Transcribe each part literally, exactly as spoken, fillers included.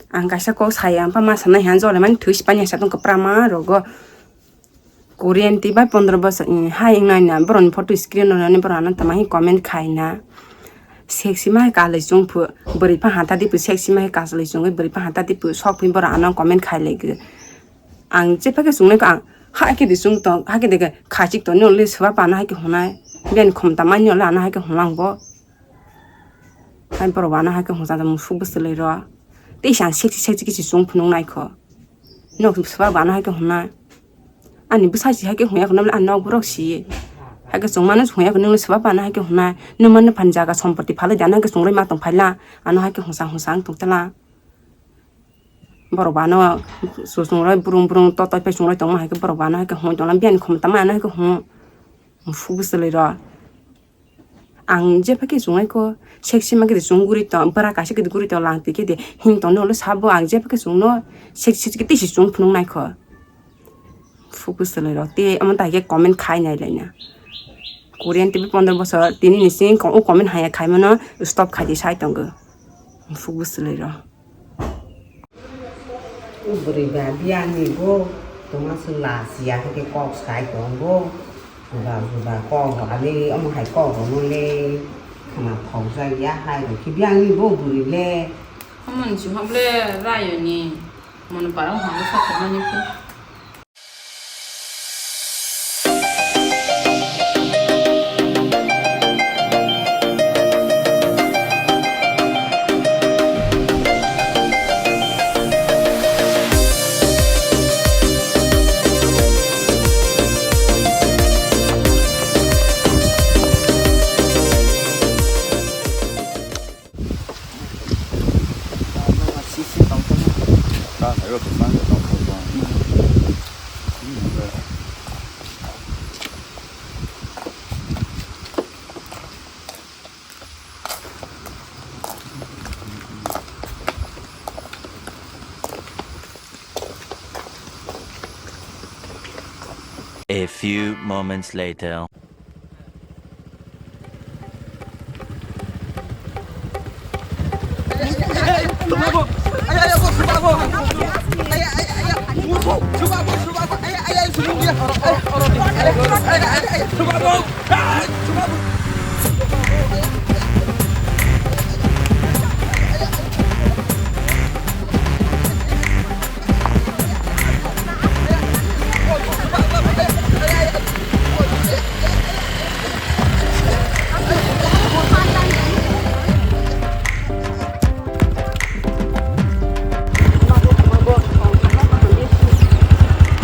Ang kaisa kok saya, ang pa ma sanai han jole mani thwi sipani sa tong kwpra ma rogo. Korean twi bai pondro bosor, eh, hai wngnaina borokni photo screen rwnani borok ano tama hi comment khaina. Sexy ma hai kalai chwng phu, bwrwi pha hata di phu sexy ma hai kalai chwngwi bwrwi pha hata di phu sok phi borok ano comment khai lai gw. Ang jepha khe chwngnaikho ang hakhe di chwng tong, hakhe di khe khachik tongni only swba pano hai khe hwnai. Biyani khomta mani only ano hai khe hwnlang bo. Hai borok bo ano hai khe hwnsa musuk bwswlwi rw. Tei se ang sexy sexy khe se chwng phunuk naikho. Nok swba bo ano hai khe hwnai. Ani bwsa si hai khe hwnya khwna ani nok borok si. Hai khe chwng mano hwnya khwna swba bo ano hai khe hwnai. Nwng mano phan jaga sompoti phalwi di ano hai khe chwng rwi ma tong phaila. Ano hai khe hwnsa hwnsa wng tong tala. Borok bo ano chwng rwi brung brung to toi phai chwng rwi tongma hai khe borok bo ano hai khe hwn tongla biyani khomta ma ano hai khe hwn. Musuk bwswlwi rw. Ang jepha khe chwngnaikho, sexy ma khe de chwng guri tong, bwra kaisa khe de guri tong, lang twi khe de hing tong nw sabo, ang jepha khe chwngno sexy khe tei se chwng phunuk naikho. Phuk bwswlwi rok tei omo tai khe comment khai nai laina. Korean twi pondro bosor tini ni simi o comment haya khai mano stop khai di sai tongo. Phuk bwswlwi rok. O bwrwi ba biyangni bo tongma se la siya hai khe kok sai tongo. Juda juda kok rok ani omo hai kok rok no le khna thok jak ya hai rok khe biyangni bo bwrwi le. Omo ni sima ble rayo ni mono parang hamo sa thok mani phu. A few moments later.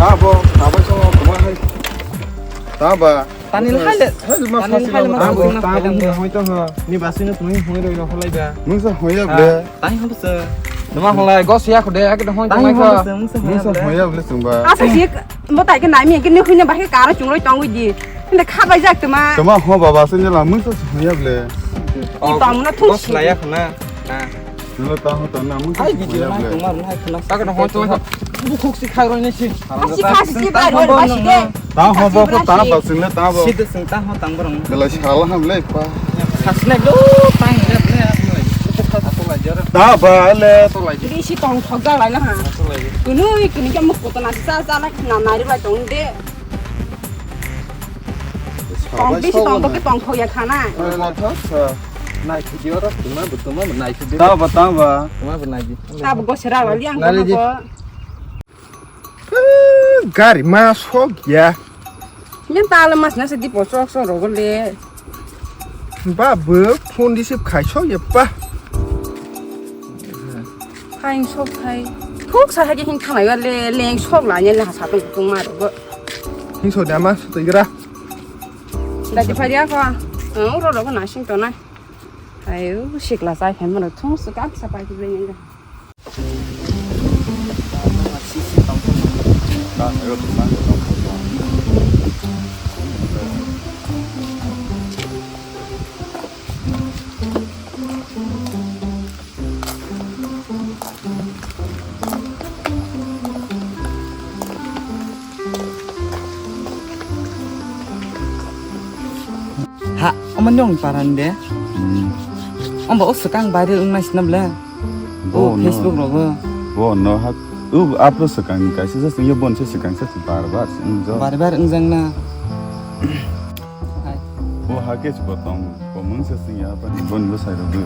Tabo, tabo so, tabo hai. Taba. Tanil hai le. Hai ma Tanil sa hai le ma sa. Tabo, tabo ni hoi to ha. Ni basi no tumi hoi roi ro holai ba. Mung sa hoya ble. Tani hon se. Numa holai gos ya khode, ake hoi to mai kha. Mung sa hoya ble sungba. Asa sik, mo tai ke nai mi ke ni khuina ba ke kara chung roi tong wi di. Nda kha bai jak tuma. Tuma ho baba se ni la mung sa hoya ble. Ni tam na thung si. Gos la ya khna. Nolo ta ho ta na mung sa. Ai video na tuma na khna. Ake hoi to. Bu khuk si khai roi ni si. Asi kha si bai roi ba si de. Ta ho bo ko ta ba sing le ta bo. Sida sing ta ho tang borong. Belai sala ham le pa. Sasne do tang le le. Ta ba le. Ri si tong thok ja lai na ha. Kunu kunu ke muk ko na sa sa na na nai ri lai tong de. Tong de si tong bo ke tong thok ya khana. Nai video ra tuma bu tuma nai video. Ta ba ta ba. Tuma bu nai di. Ta bo go sera la liang ko. Gari ma sok ya. Yen tala mas na se di pochok so rogo le. Ba bo phone receive khai sok ya pa. Khai sok khai. Thuk sa ha ke hin thamai wa le leng sok la ne le ha sa tong tong ma rogo. Hin sok da ma so to gra. Da di pharia ko. Ang ro rogo na sing to na. Ayo sikla sai phan mo thung su ka sa pai ki le. Ha, omo nyong paran de. Hmm. Omba o swkang viral wng nai sina bwle. Bo, oh, no. Facebook rogo. Bo no ha, u apro swkang ni kaisa se swngya, bon se swkang se bar bar se wngjo. Bar bar wngjakna. Bo ha ke se bo tong, bo mung se swngya, boni bo sai rw bo.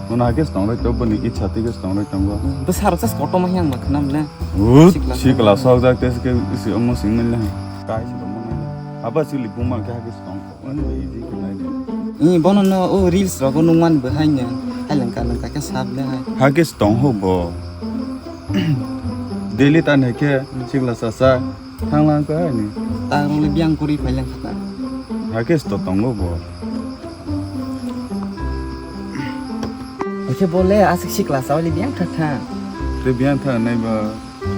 Bo no ha ke se tong rw to, boni ichha twi ke se tong rw tongo. Bo sarok se koto ma yang ma khnam le. U sikla sikla sok jak te se ke isi omo sing mile. Kai se bo mung mile. Aba sili buma ke ha ke se tong. Ani bono no o reels rogo nungmani bo haino. Hai lengka lengka khe sab le hai. Hagis tong ho bo. Daily tan hai khe sikla sasa thang lang ka ni. Ta rong le biang kuri phai lengka ta. Hagis to tongo bo. Hai khe bo le asik sikla sa le biang tha tha. Te biang tha nai ba.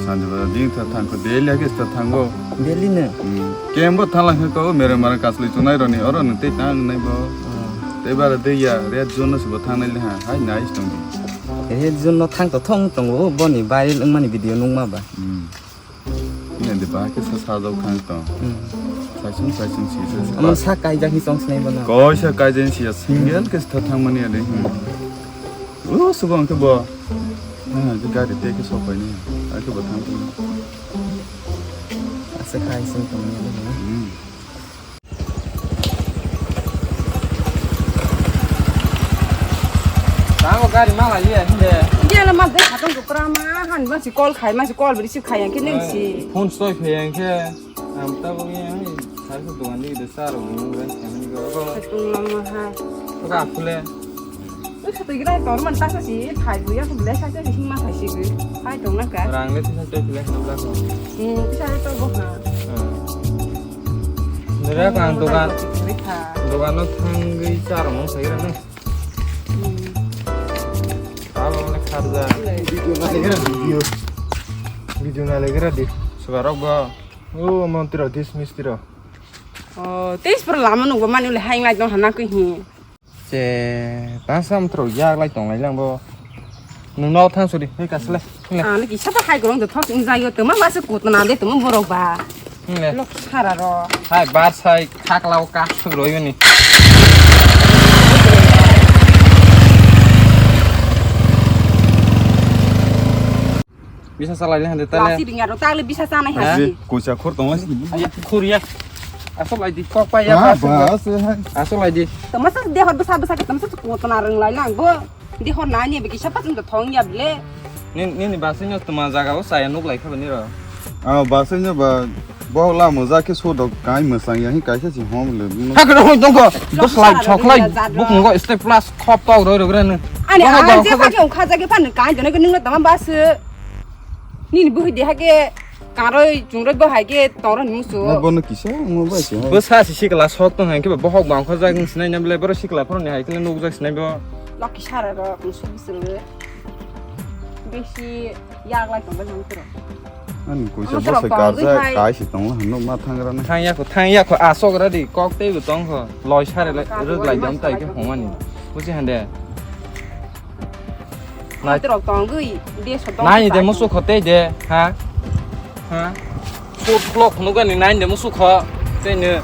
Sanjibra din ta thang ko daily age ta thango. Daily ne? Hmm. Kembo thala khe ko mere mara kasli chunai roni oro nung tei tang nai bo. Ah. Tei bara de ya red zone no sibo thang nai le ha. Hai nice tong. Red zone no thang to thong tongo boni viral wngmani video nungma ba. Hmm. Ini de ba ke sa sa jok thang to. Hmm. Saisung saisung si sa sa. Amon sa kaijak hi chong sinai bono. Koi sa kaijak si ya single ke sa thang mani ade. Hmm. O, subo ang khe bo. Ah, je gari tei khe sok pai ni. Ang khe bo thang thang. Asa khai sing tong ni na. Hmm. Tango gari ma lai ya hinde. Dia na ma de khatong ko kra ma han ma si call khai ma si call bi receive khai yang khe neng si. Phone soi khai yang khe. Ang tabuk ya, hai, hai, sa dogan di, de sa rok nung bai, kami go, go. Khatung lama hai. Ko ka phule. Ko khatung gira tor man ta sa si, thai bu ya, ko ble sa sa si ma thai si gu. Hai tong na ka. Rang le sa sa le nam la ko. Hmm, sa to bo ha. Nere ka ang dogan. Dogan no thang gui sa rok nung sai ra na. Hmm. Alo le kharja. Video na le gra video. Video na le gra di. Sugarok go. O, mantri rok, dismiss tiro. O, teis pura lama nungbo mani ule haing lai tong hana kwi hi. Che, ta sam tro yak lai tong lai lang bo. Nung no thang suri, hei kasle. Hei. Ani kisa ta hai gorong de thok sing jayo tuma ba se kutna de tuma borok ba. Hei. Lok sara ro. Hai bar sai khak lau ka su roi ni. Bisa salai le hande tale. Lasi ding aro tale bisa sanai ha? Hasi. Kuisa khor tong lai. Ayo khor ya. Asol lai di kok pa ya. Ah, ba se hai. Asol lai di. Tama sa de hor besa besa ke tama sa ko tana rang lai lang bo. Di hor nai ni biki sapa tum thong ya ble. Ni ni ni ba se nyo tuma jaga o saya nuk lai kha ni ro. Ah, ba se nyo ba. Bo la mo ja khe so dok kai mo sang ya hi kaisa si hom le. Hakra hoi dong ko. Bo slide choklai. Buk ngo step plus khop to roi roi roi. Ani a je pha ke ong kha ja ke pha ni kai jone ke nung na tama ba se. Nini buhi de hake karoi chungroi bo hai ke toro ni musu. Na bono kisa mo bai se. Bo sa si sikla sok tong hai ke bo hok bang kho jak sinai na bele boro sikla phoro ni hai ke nuk jak sinai bo. Laki sara ro musu musu. Besi yak lai tong bai tong tro. Ani kuisa bo se karja kai si tong hanu ma thangra na. Thang ya ko thang ya ko asok ra di kok tei bo tong kho. Loi sare rwg lai jam tai ke hongani. Busi hande. Nai. Matrok tongwi, de so dong. Nai de musu khotei de, ha? Ha? Food vlog nugani nai de musu kho, tei ne.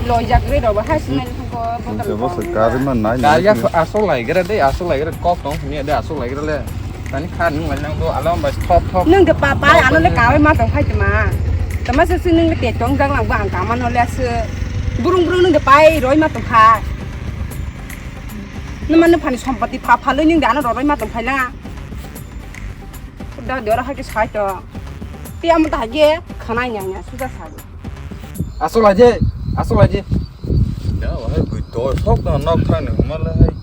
Loi jak re do ba ha sinai ko bo. Jabo se gari man nai. Gari ya asol lai gere de, asol lai gere kok tong ni de asol lai gere le. Tani kha nung lai nang do alam bai thop thop. Nung de papa ano le kawe ma tong khai tma. Tma se nung de tong jang lang ba ang ka man le se. Burung burung nung de pai roi ma tong kha. Nima nung phani sompoti pha phalwi nung de ano roroi ma tong phai na. Da de ora hake sai to. Ti amo ta hake khanai nya nya suja sa. Asol aje, asol aje. Ya, wahai bui to sok da nok thani huma le hai.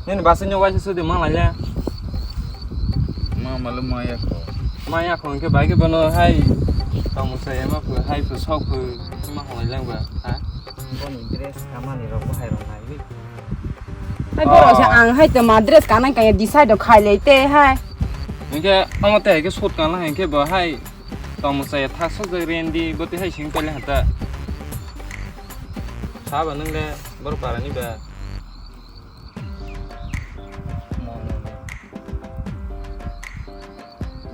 Nini basa nyo waisa sudi ma lai ya. Ma ma le ma ya ko. Ma ya ko ke bai ke bono hai. Kamu saya ma pu hai pu sok pu ma hoi lang ba. Ha? Boni dress kamani rok bo hai rok nai. Hai borok se ang hai tama dress kanai kaya decide khai lai te hai. Hingke amo te hai ke shoot kana hingke bo hai tamo chaya thak sok jai rendi bo te hai sing pele hata. Sabo nung le borok para ni ba.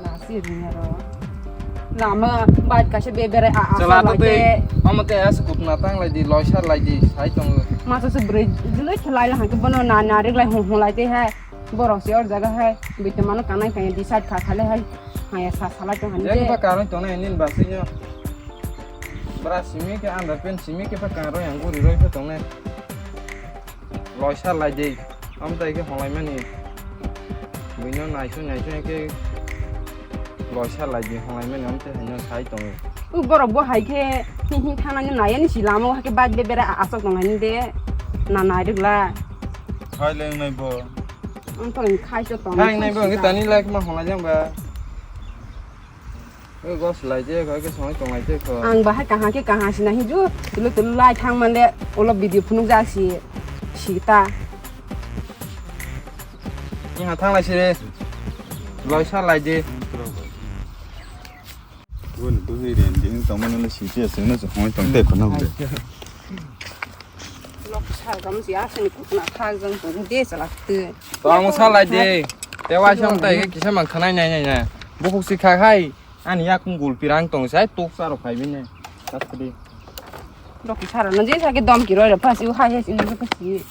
Lasi ring aro. Lama bike kaisa be berai a a. Chala to tei. Omo tei as kupna tang lai di loisar lai di sai tong. Masa se broi jiloi khelai la hangke bono na na rik lai hung hung lai tei hai. Borok se or jaga hai, bwtwi mano kanai kanya decide kha khale hai, haya sa salai tong hani Yang je. Ba karoi tongnai nini basino. Bra simi ke underpant simi ke ba karoi yang guri roi phe tongnai. Loisa lai de, amtai ke holai mani. Buino naisu naisu ke loisa lai de holai mani amtai haino sai tongo. U borok bo hai khe hi hi thana ni naya ni si lama hai khe bike be bera asok tong hani de. Na nai rwgla. Hai leng nai bo. Ang to ni khai to tong. Hai nai bo ngi tani lai ma holai jang ba. Oi, gos lai je, kho, ke songwi tong lai je, kho. Ang bahai kaham ke kaham sina hiju, tulu tulu lai thang mande, ulo video phunuk ja si, si ta. Ni ha thang lai si re. Loi sa lai je. Gun bui ren din tong mane le si te sing na so hoi tong te ko na. Lok sar gam si asen kukna thak jang tong de chala twi. Tong sa lai de. Te wa sam tai ke kisa man khanai nai nai na. Bukhuk si kha khai. Ani yak ngul pirang tong sai tuk sa ro khai bine. Lok sar na je sa ke dom ki roi ra phasi u hai hai si u phasi.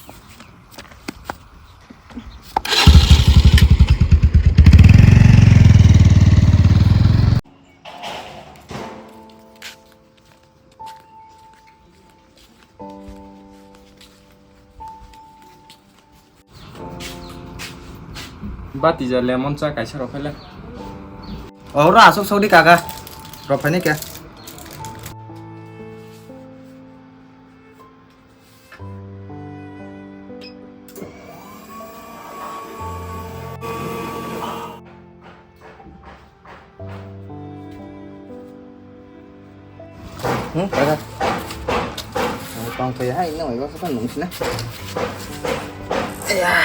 Bati ja lemon cha kaisa rok phele. Oro asok sodi kaka. Rok phani ke. Hmm, kaka. Ang tong kaya hai no iwa sa nung sina. Ya.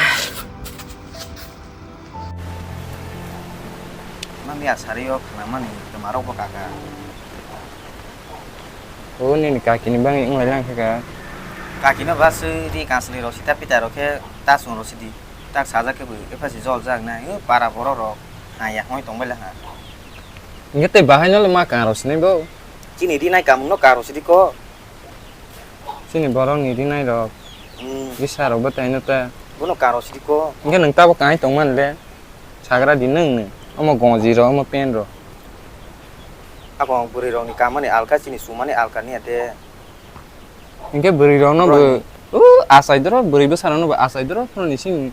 Mami asari yo khana mani kemaro bo kaka. O nini kaki ni bang inglai lang kaka. Kaki no bas di kansli ro sita pita ro khe ta sung ro sidi. Tak sajak khe bo ephasi jol jak nai, o para borok rok ha ya hoi tong bai la ha. Hingke tei bahai no le ma karo sinai bo? Chini rinai kamung no karo sidi ko. Chini borok ni rinai rok. Hmm. Bisa rok bo tai no ta. Bono karo sidi ko. Hingke nwng tabo kahai tong man le. Sagra di nwng ni. Omo gonji rok, omo pen rok. Abo bwrwi rok ni kamani alka chini sumani alka ni ate. Hingke bwrwi rok no bo. Bwrwi. O asai doro bwrwi bwsa rok no bo asai doro phano ni sini.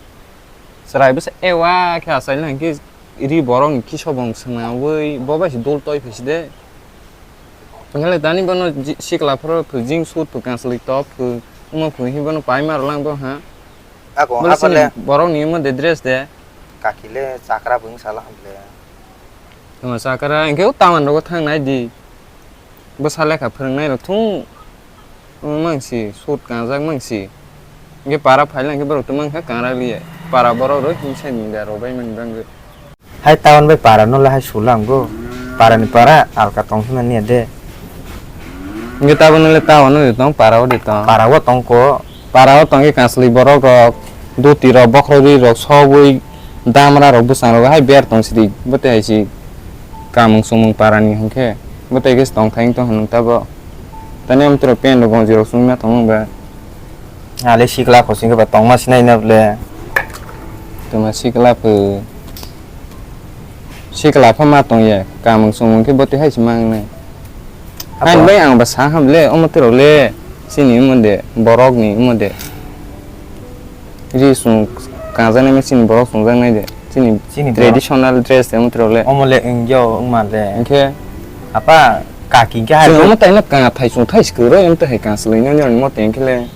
Chwrai bwsa ewa khe achailai hwnkhe ri borok ni kisobong swngnaui bo bai se dol toi phaisi de. Hwnkhale tani bono ji-, sikla phoro phu jeans suit phu kanchwlwi top phu omo phu hinwi bono paima rwlang bo ha. Ako, Bole ako sini le. Borok ni omo de dress de. Kaki le chakra bo wng sala hamle. Tamo chakra hwnkhe o town rogo thang nai di. Bwsa lekha phwrwngnairok thung wng mang si, sut kangjak mang si. Hingke para phaila hingke borok tongma wngkha kangraliya. Para borok rok himsa ni da rok bai mani bangwi. Hai town bai para no le hai sulang go. Para ni para alka tong hwnna niya de. Hingke tabuk no le town no de tong, para o de tong. Para o tong ko. Para o tongkhe kanchwlwi borok rok, duti rok, bokhorok rok sobwi damra rok bwsang rok hai ber tong sidi. Bo tei hai si kamung sumung para ni hwnkhe bo tei khe tong thai tong hwnwi tabo. Tani amtwrok pen rok gonji rok chumya tongma ba. Ale sikla khosing khe ba tongma sinai na ble. Tongma sikla phu. Sikla pha ma tong ya, kamung sumung khe bo tei hai se mang nai. Apo. Hain bai ang ba sa ham le, omo tei rok le, chini omo de, borok ni omo de. Ri sung kangjak nai ma chini borok sungjak nai de, chini Chini borok. Traditional dress de omo tei rok le. Omo le wng yo, wng ma le. Hingkhe Apa, kaki khe hai chwng omo taino ka thai chwng thai se kwrwi, omo tei hai kanchwlwi nani rokni mo tei hingkhe le.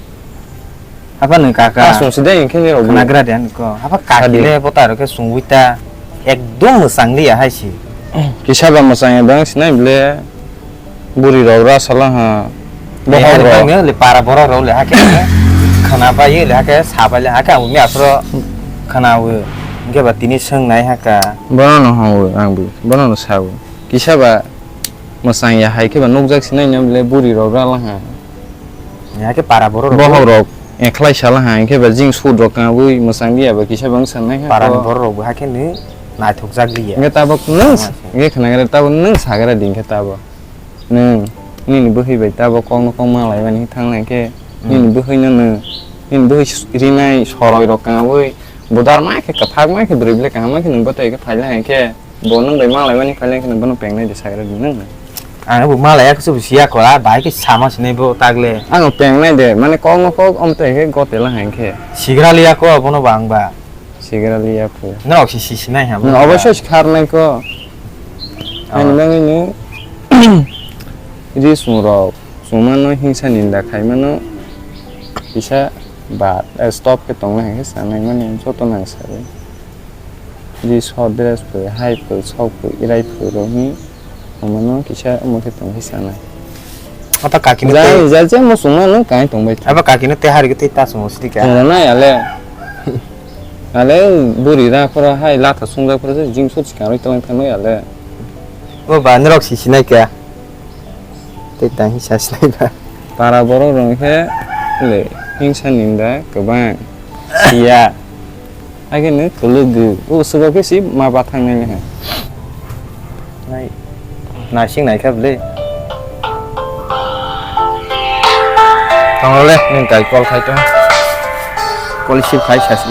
Apa nwng kaka. Kasung si dai hingkhe nirok bo. Khwnagra de ani ko. Apa kaki Sadi. Le bota rok khe sungwi ta. Ekdom mwchang liya hai si. Kisa ba mwchang ya bang sinai bile. Buri rok ra sala ha. Bohok rok. Le para borok rok le hake. Khwna bai le hake, sa bai le hake, ang umi asro khwna o. Hingke ba tini swng nai haka. Bono no hong o ang bo. Bono no sa o. Kisa ba Mwchang ya hai khe ba nukjak sinai na bile buri rok ra lang ha. Ya khe para borok rok. Bohok rok ekhlai sala ha, hingkhe ba jing sut rok kangwi mwchang liya ba kisa bang sanai ha. Para ni borok rok bo hakhe ni naithok jak liya. Hingkhe tabok nwng, hingkhe khwnagra tabok nwng sagra di hingkhe tabok. Nwng, nini bwhwi bai tabok kokno kok ma lai mani thang lai khe, nini bwhwi no nwng, nini bwhwi rinai soroi rok kangwi, Budar ma khe, kwthak ma khe, bwrwi ble kaham ma khe, nwng bo tei khe phaila hai khe, bo nwng bai malai mani phaila hai khe, nwng bono pengnai de sagra di nwng. Ang bo malai ya khe, siya kora, bai khe sama sinai bo tagle. Ang pengnai de, mane kok no kok, om tei khe gote la hai khe. Sigra liya ko, bono bang ba. Sigra liya phu. Nwng oksi si sinai ha, Nwng bono oboisoi ba. Sikharnai ko. Ah. Ang nangni no, ri sung rok. Chwngmano hingsa ninda khaimano kisa ba, eh, stop khe tongnai hwnkhe sanai mani joto nang saui. Di sot dress pui, hai pui, sok pui, irai pui rok hi chwngmano kisa omo khe tong khe sanai. Abo kakino jani tei ja je mo chwngmano kai tong bai. Abo kakino tei hari khe tei ta chwngmo sidi kha. Chwngno nai ale. Ale buri ra phoro hai latha sungjak phoro je jing sot sikang roi tlang thang nai ale. Bo ba norok si sinai kha. Tei tang hisa sinai ba. Para borok rok khe le hingsa ninda kwbang siya. Haikhe no kwlwk gw. O swkang khe si ma bathang nai le hai. Nai. Naising nai kha bwle. Tong le nwng kai call khai to. Call receive khai sa si.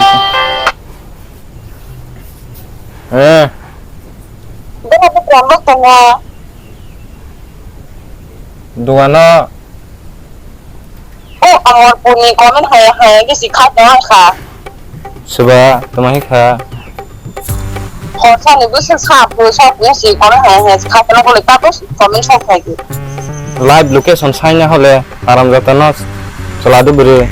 Eh. Bwrwi bwkha bo tongo. Dogano. O Amarpurni comment haya haya khe si kha tong kha. Soba toma hi kha. Horsani bwswk sa phu sa phu si comment haya haya si kha tong kha le ta bwswk comment sa khai di. Live location saina hole aram jatano chwla de bwrwi.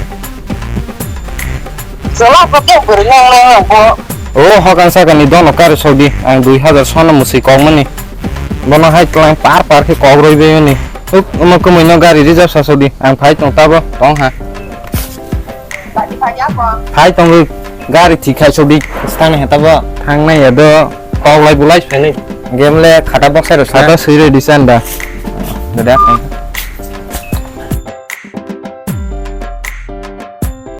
Chwla ko ke bwrwi nang nang bo. O hokan sakani dono kari sodi ang dui hazar sona musi kokmani. Bono hai tlang par par khe kok roi bai ni. Uk omo kwmwi no gari reserve sa sodi ang phai tong tabo tong ha. Phai tong gari thik khai sodi stang he tabo. Thang nai ya do kok lai bulai phai ni. Game le khata box sai rw sa. Khata sui rw di san da. Dada.